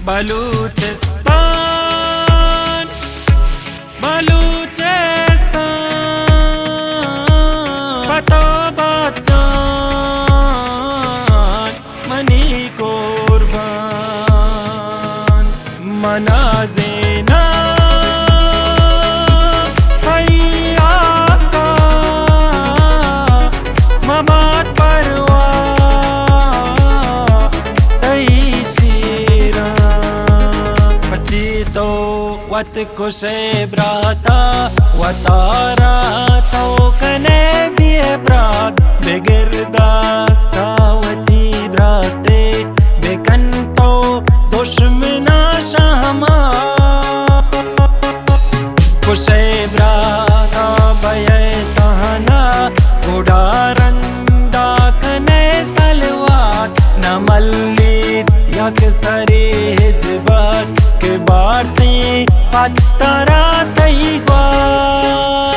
بلوچستان، بلوچستان، پہ تو بات جان منی قربان، منا زینا تئی آقا، مبات پرواہ تئی شیراں۔ پچی تو وت کشئے براتا، وتارا تو کنئے بے برات، بگر داستا وتی براتے، بکن تو دشمنا شاما۔ کشئے براتا بئے تہنا، گڈا رندا کنئے سلوات، نہ ملیت یک سرے ہچبر، کہ بارتیں پترا تئی گوات۔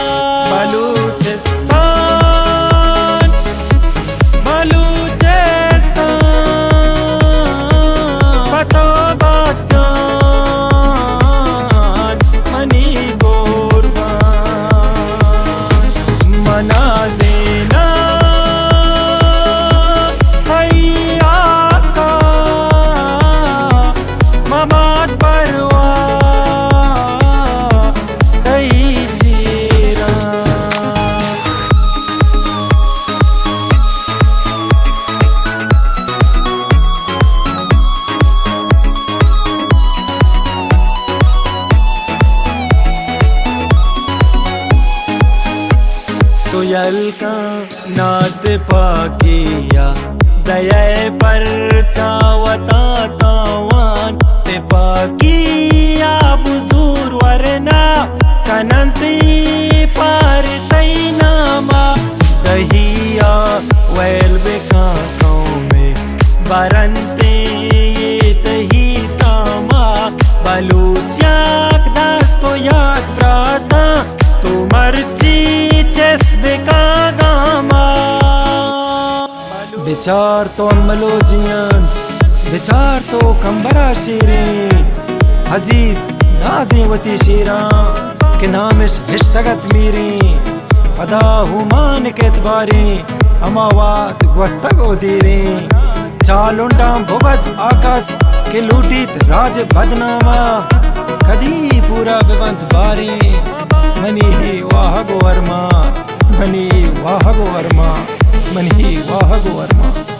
بلوچستان، بلوچستان، پہ تو بات جان منی قربان، منا زینا تئی آقا، مبات پرواہ تئی شیراں۔ تو یل کن نات پاکیا، دئے پرچا وتا تاوان، تپاکیا بزور ورنا کننت پار تئی ناما۔ سہیا ویل بکن قومے، برنتے یہ تہی تاما۔ بلوچ یک دست و یک براتاں، تو مرچی چست بکن گاما۔ بچار تو املو جیان، بچار تو کمبرا شیریں، عزیز نازیں وتی شیراں، کہ نامش ہشتگت میریں۔ پدا ہومان کیت باریں، ہما وہد گوستگ و دیریں۔ چالنڈاں بگج آکس کہ لوٹیت راج بدناما، کدی پورا ببنت باریں۔ منی واہگ و ارمان، منی واہگ و ارمان، منی واہگ و ارمان۔